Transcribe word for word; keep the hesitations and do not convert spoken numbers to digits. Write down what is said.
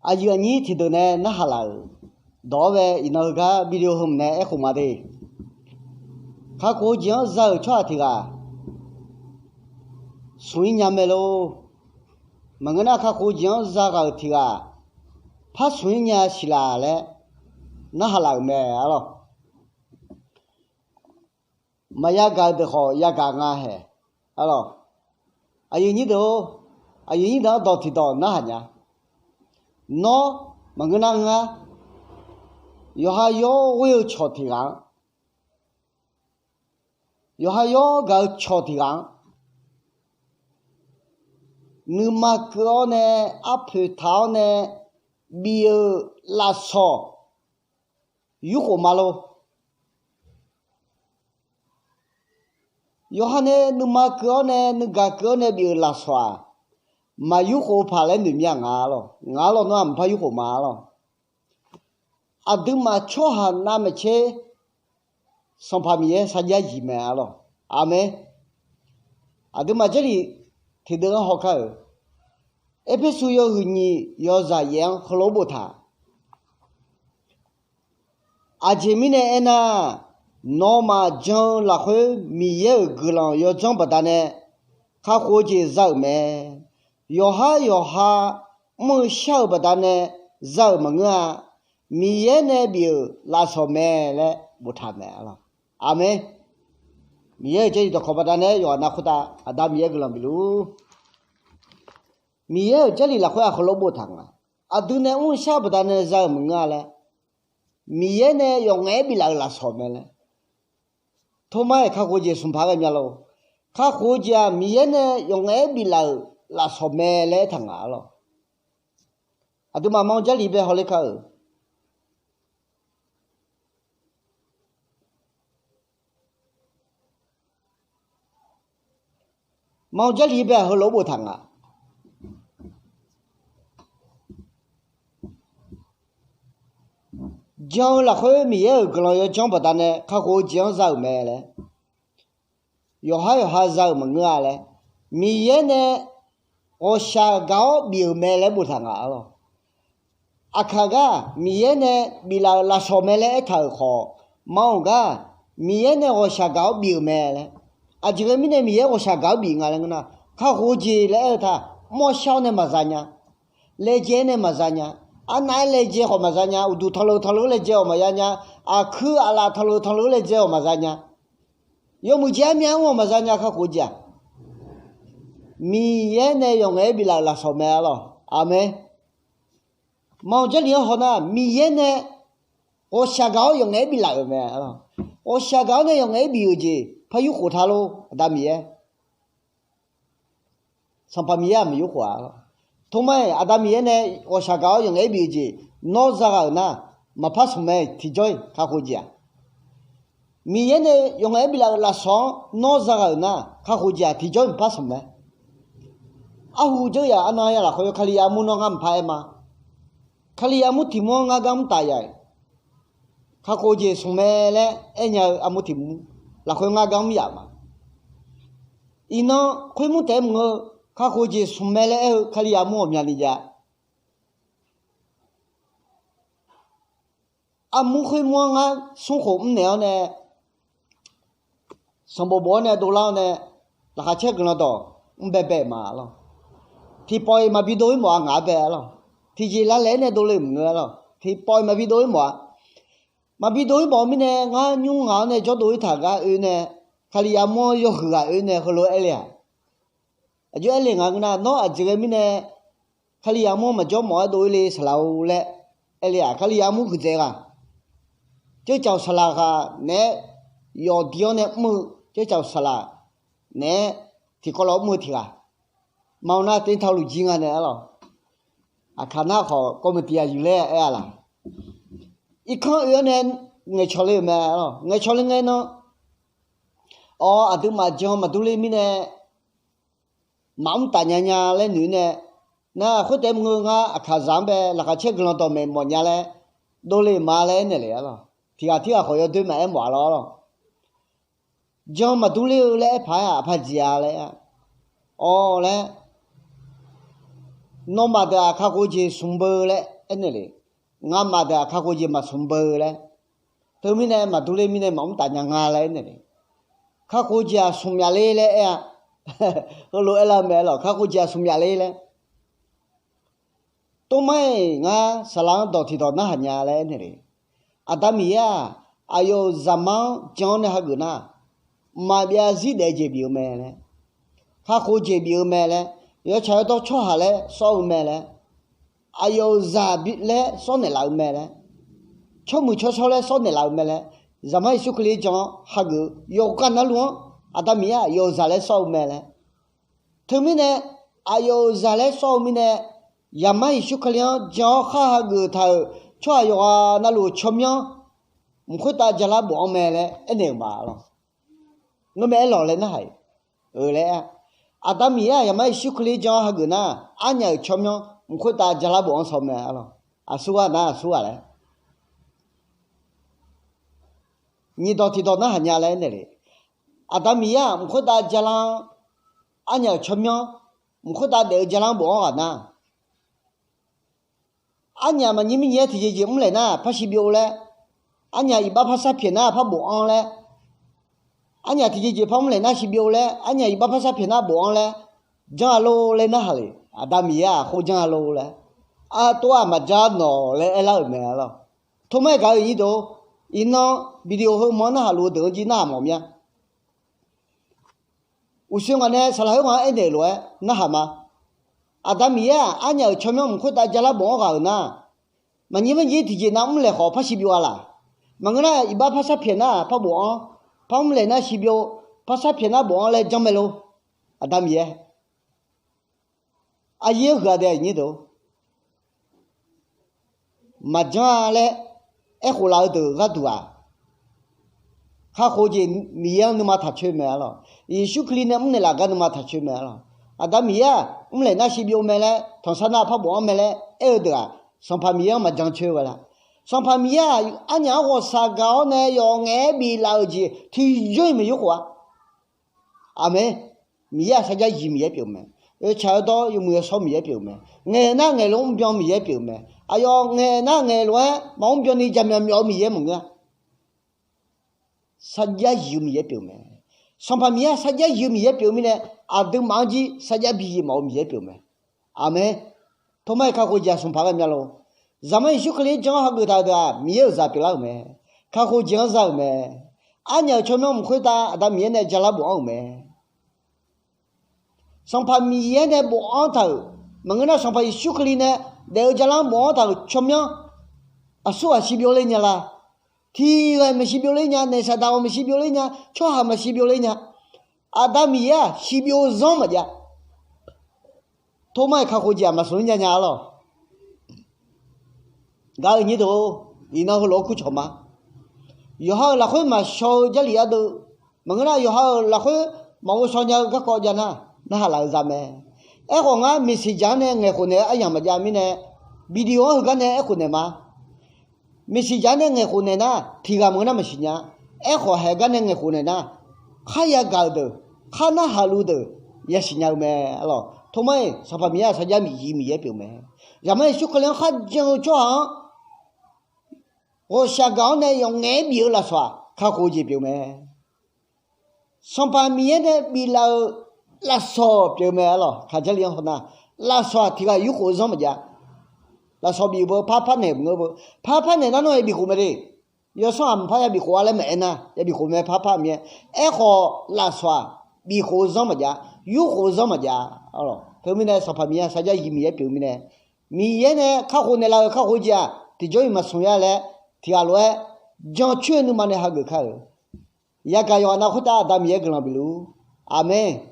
Aqyuif aqnyir tiqdeuq nae narhaq laf-euq dawq-awr bae, iqnan heugar video heu mq nae aerkhof ma de. Kakhof-eu jeq-anr za-euq tsawrhaq tiq ghaq smq-ir nya mae lor. Maqngeur nar, kakhof-eu jeq-anr za ghaq-euq tiq ghaq par smq-ir nya siq laf laer narhaq laf-euq mae arlawr. Maqya gaq-eu deuq khawf yagaq nga haeq arlawr. Aqyuif aqnyir deuq-or, aqyuif aqnyir deuq-anr dawq tiqdawq narhaq nya. Nawr maqngeur nar ngar, yawqha yawr ghoer-eu cawq tiq ghaq-anr, yawqha yawr gaq-eu cawq tiq ghaq-anr, nuima keuv-awr nae, arpoeq taq-awr nae bif-euq lafsawq yurkhof ma lor. Yawqha nae nuima keuv-awr nae nuigaq keuv-awr nae bif-euq lafsawq-aq, maqyurkhof-eu paq laer noeq mir-a nga lawr. Ngaq-anr lawr nawr-aq maqpar yurkhof ma lawr. Aqduimaf tsawrhaq navmaqtser Sanqpaq Miqyaer sarjax zif mae arlawr. Aqmeq. Aqduimaf Jarlif tiqdeuv-anr hawkar-euq Erpersu yawhuiq nyiq yawzaq yaef-anr heulof-aer boftaq. Aqjeq mirnae aernar, nawmaf jan-eu lafkhoer Miqyaer-euq guiqlanq yawdzanr baqdanae kakhof-eu jeq za-euq mae. Yawqhar yawqha mr-eu shar-euq baqdanae za-euq maqngeur-a. Miqyaer nae bif-euq lafsawq mae laer boftaq mae arlawr. Aqmeq. Miqyaer-euq Jarlif dawqkawq baqdanae yawqghaq nav khoertav Aqda Miqyaer guiqlanq bifluf-ur. Miqyaer-euq Jarlif lafkhoer-aq heulof-aer boftaq nga. Aqdui nae mr-eu shar-eu baqdanae za-euq maqngeur-a laer, Miqyaer nae yawf ngaef-aer biflaf-euq lafsawq mae laer, Tormar-iq kakhof-eu jeq smq paq ghae mya lor. Kakhof-eu jeq-aq Miqyaer nae yawf ngaef-aer biflaf-euq lafsawq mae laer aertaq nga arlawr. Aqduimaf ma-eu Jarlif bae hawler kar-euq Ma-eu Jarlif bae-aq heulof-aer boftaq nga. Jan-eu lafkhoer Miqyaer-euq guiqlanq yawdzanr baqdanae kakhof-eu jeq-anr za-euq mae laer, yawqhar yawqha za-euq maqngeur-a laer, Miqyaer nae ghawqshaq gaq-awr bif-euq mae laer boftaq nga arlawr. Aqkaq gar Miqyaer nae biflaf-euq lafsawq mae laer aertaq-euq khawf, ma-awq gar Miqyaer nae ghawqshaq gaq-awr bif-euq mae laer. Aqjeq ghae mirnae Miqyaer ghawqshaq gaq-awr bif nga laer ngeur nar, kakhof-eu jeq laer aer-eu ta, mr-awr shar-awr nae maqza nya. Laejae-aer nae maqza nya. Arnav-aer laejae khawf maqza nya. Uqduq tanqleuq tanqleuq-anr laejae-awq maqya nya. Aqkuir aqlaf tanqleuq tanqleuq-anr laejae-awq maqza nya. Yawmuiq jeq armyav mr-awq maqza nya kakhof-eu jeq-aq. Miqyaer nae yawf ngaef-aer biflaf-euq lafsawq mae arlawr. Aqmeq. Ma-eu Jarlif-anr hawnar, Miqyaer nae ghawqshaq gaq-awr yawf ngaef-aer biflaf-euq mae. Ghawqshaq gaq-awr nae yawf ngaef-aer bif-euq jeq par yurkhof ta lor, Aqda Miqyaer. Sanqpaq Miqyaer-aq maqyurkhof-a. Tormar-iq Aqda Miqyaer nae ghawqshaq gaq-awr yawf ngaef-aer bif-eu jeq nawr zaghaq-euq nar, maqpar smq mae. Tiqjawr-iq kakhof-eu jeq-aq, Miqyaer nae yawf ngaef-aer biflaf-euq lafsawq-anr nawr zaghaq-euq nar, kakhof-eu jeq-aq tiqjawr-iq maqpar smq mae. Arhu dzeur yaf arnan ya lafkhoer Kalizaq armur nawr ngar maqpar aer ma. Kalizaq armur tiq mur-anr ngar gar mr taf yaf-iq. Kakhof-eu jeq smq mae laer aernya-eu armur tiq mur lafkhoer ngar gar mr yaf ma. Iqnan khoermur taef-aer mr-eu kakhof-eu jeq smq mae laer aer-eu Kalizaq armur ghawqmyani jav. Armur khoermur-anr ngar smrkhof mrnaeq-awr nae, sanqbof bof-awr nae dovlar-awr nae, laqkhaq caer guiqlanq dawq mr baebae-euq ma lawr. Tiqpawf-iq maqbi dov-ir mawf-a ngaq-anr bae lawr. Tiqjeq lavlaeq-aer nae dovle maqngeur lawr. Tiqpawf-iq maqbi dov-ir mawf-a. Maqbi dov-ir mawf-eu mirnae ngar nymr ngaq-awr nae jawrdov-ir taq gar oe nae, Kalizaq armur-anr yawhuiq ghaq oe nae heulof-aer aer le-aq, aqjox aer le nga ngeur nar, nawr aqjeq ghae mirnae Kalizaq armur-anr maqjawr mawf-aer dov-ir le saqlaq-or laer aer le-aq, Kalizaq armur huiqdzaeq ghaq, ceucaf-euq saqlaq ghaq naeq-aer yawf di-awr nae mr-eu, ceucaf-euq saqlaq naeq-aer tiqkawv lawq mr-eu tiq ghaq, ma-eu nar tevtaq luf jir nga nae arlawr. Aqkaq nar khawf kawv maeq tiq yaq yuiq laer aer-a laq. Irkanr oe-awr nae ngaeqcawq le-euq mae arlawr. Ngaeqcawq le ngae nan, awr aqduimaf jan maqdur le mirnae maqmr taf nya nya laer noeq-ir nae, nar khoertaef mr-eu ngar aqkaqzaq-anr bae laqkhaq caer guiqlanq dawqmaeq mawf nya laer dovle ma laer aernaeq le arlawr. Tiq ghaq tirghaq khawf yawdoer maqaer mawf-a lawr arlawr. Jan maqdur ler-eu laer aer paq-aer aqpaq jeq-a laer, awr laer Nawmaf deuq-aq kakhof jeq smq beu laer aernaeq le. Ngamaf deuq-aq kakhof jeq maqsmq beu laer. Teumirnae maqdur ler mirnae maqmr taf nya nga laer aernaeq le. Kakhof jeq-aq smq myaf ler laer aer-a. Heulof aerlar mae lawq, kakhof jeq-aq smq myaf ler laer. Tov mar-iq ngar saqlaq-anr dawq tiqdawq narhaq nya laer aernaeq le. Aqda Miqyaer-aq, aqyawf-euq zaqmar-anr jan-awr nae hageuf nar, mqmaq byav zarzir daef-eu jeq bif-eu mae laer, kakhof jeq bif-eu mae laer, yawtsaq yawdawr tsawrhaq laer sawr-eu mae laer, aqyawf-euq zaq laer sawr naeqlaf-eu mae laer, tsawrmuiq tsawrshawr laer sawr naeqlaf-eu mae laer, zaqmar Yeqsur Kali-anr jan-awr hageuf-eu yawqghaq navluf-anr Aqda Miqyaer-aq yawqzaq laer sawr-eu mae laer. Teumirnae aqyawf-euq zaq laer sawr-eu mirnae, zaqmar Yeqsur Kali-anr jan-awr khar hageuf taq-euq tsawrhaq yawqghaq navluf-euq tsawrmyanr mq khoertav jalar bof-anr mae laer aernaeq-euq ma lawq. Ngeurmae aerlawq laer narhaq-iq, eu laer aer-a. Aqda Miqyaer-aq zaqmar Yeqsur Kali jan-awr hageuf nar, arnyaf-euq tsawrmyanr mq khoertav jalar bof-anr saw mae lawq. Aqsurghaq nar aqsurghaq laer nyiqdawq tiqdawq narhaq nya laer aernaeq le. Aqda Miqyaer-aq mq khoertav jalar-anr, arnyaf-euq tsawrmyanr mq khoertav daef-eu jalar-anr bof-anr ghaq nar, arnyaf maqnyir mirnyir-aer tiqjeqjeq mrlaeq nar par shibyov laer, arnyaf iqbax par sar pyaeq nar par bof-anr laer, arnyaf tiqjeqjeq par mrlaeq nar shibyov laer, arnyaf iqbax par sar pyaeq nar bof-anr laer, janr-a lor laer narhaq le. Aqda Miqyaer-aq khoer janr-a lor laer, artov-aq maqjanr nawq laer aerlar-euq mae lawq. Tormar-iq gaq-eu nyir deuq, iqnan video heu mq-anr narhaq luf-eu deuq-anr jir narhaq mawf mya. Uqshoe ngaq nae saqlaq khoerghaq-anr aernaeq lof-aer narhaq ma. Aqda Miqyaer-aq arnyaf-euq tsawrmyanr mq khoertav jalar bof-anr ghaq-euq nar, maqnyir maqnyir tiqjeq nav mrlaeq khawf par shibyov-a laq. Maqngeur nar iqbax par sar pyaeq nar par bof-anr, par mrlaeq nar shibyov, par sar pyaeq nar bof-anr laer janr mae lor. Aqda Miqyaer Aqyir-anr huiq-a dae nyir deuq, maqjanr-a laer aerkhof laf-eu deuq gharduq-aq, kakhof jeq Miqyaer-anr nuima taq coer mae arlawq. Yeqsur Kali nae mrnaeq laf gar nuima taq coer mae arlawq. Aqda Miqyaer-aq mrlaeq nar shibyov mae laer, tanqsar nar par bof-anr mae laer aer-eu deuq-aq, Sanqpaq Miqyaer-anr maqjan coer ghae la. Sanqpaq Miqyaer-aq arnyaf-anr ghawqshaq gaq-awr nae yawf ngaef-aer biflaf-euq jeq tiqjawr-iq maqyur khof-a. Aqmeq. Miqyaer-aq sarjax yiq Miqyaer pyeuf-eu mae. Oe tsaq-eu dawr yawmuiq yawshawr Miqyaer pyeuf-eu mae. Ngaeq nar ngaeq lof mrbyan Miqyaer pyeuf-eu mae. Aqyawf ngaeq nar ngaeq lof-aer maqmr byanni jaqmyawf myawf-eu Miqyaer maqngeur-a. Sarjax yiq-eu Miqyaer pyeuf-eu mae. Sanqpaq Miqyaer-aq sarjax yiq-eu Miqyaer pyeuf-eu mirnae, aqduimaf-anr jir sarjax bi yiq mawf-eu Miqyaer pyeuf-eu mae. Aqmeq. Tormar-iq kakhof jeq-aq smqpaq ghae mya lor. Zaqmar Yeqsur Kali-anr jan-awr hageuf taq-eu deuq-aq Miqyaer-euq zaq pyeuflar-euq mae. Kakhof jeq-anr za-euq mae. Arnyaf-euq tsawrmyanr mq khoertav Aqda Miqyaer nae jalar bof-anr-euq mae. Sanqpaq Miqyaer nae bof-anr taq-euq, maqngeur nar Sanqpaq Yeqsur Kali nae daef-eu jalar-anr bof-anr taq-euq tsawrmyanr, aqsurghaq shibyov ler nya la? Tiq ghaq maqshi byov ler nya, naeq saqdaq-awq maqshi byov ler nya, tsawrhaq maqshi byov ler nya. Aqda Miqyaer-aq shibyov zanr maqjav. Tormar-iq kakhof jeq-aq maqsmq nya nya arlawq. Gaq-eu nyir deuq-or, iqnan heulof-aer kur cawq ma. Yawqha-euq lafkhoer maqshaw-eu Jarlif ardeuv, maqngeur nar yawqha-euq lafkhoer maqghov shaw nya-eu garkawv jav nar, narhaq laf-eu za mae. Aerkhawf ngar message-anr nae ngaeqkhof naeq-eu aryamq maqjav mirnae, video-anr heugar nae aerkhof naeq ma. Message-anr nae ngaeqkhof naeq nar, tiq ghaq maqngeur nar maqsiq nya. Aerkhawf haeq gar nae ngaeqkhof naeq nar, kharya gaq-euq deuq, khar narhaq luf deuq yasiq nya-eu mae arlawq. Tormar-iq Sanqpaq Miqyaer-aq sarjax miqyiq Miqyaer pyeuf mae. Zaqmar Yeqsur Kali-anr kharjan-eu tsawrhaq-anr ghawqshaq gaq-awr nae yawf ngaef-aer bif-eu lafsawq-aq kakhof-eu jeq pyeuf mae. Sanqpaq Miqyaer nae biflaf-eu lafsawq pyeuf mae arlawq. Kaq Jarlif-anr hawnar, lafsawq-aq tiq ghaq yurkhof-eu zanr maqjav. Lafsawq bif beu par par naeq maqngeur beu, par par naeq nar nawr yabif khof mae de. Yawsanr-aq mqpar yabif khof-a laer maqaer nar, yabif khof mae par par mir-aer. Aerkhawf lafsawq-aq bif khof-eu zanr maqjav, yurkhof-eu zanr maqjav arlawq. Teumirnae Sanqpaq Miqyaer-aq sarjax yiq Miqyaer pyeuf-eu mirnae, Miqyaer nae kakhof naeqlaf-euq kakhof jeq-aq tiqjawr-iq maqsmq ya laer tiq ghaq lof-aer jancoer-eu nuima nae hageuf kar-euq. Yagaq yawqghaq nav khoertav Aqda Miqyaer guiqlanq bifluf-ur. Aqmeq.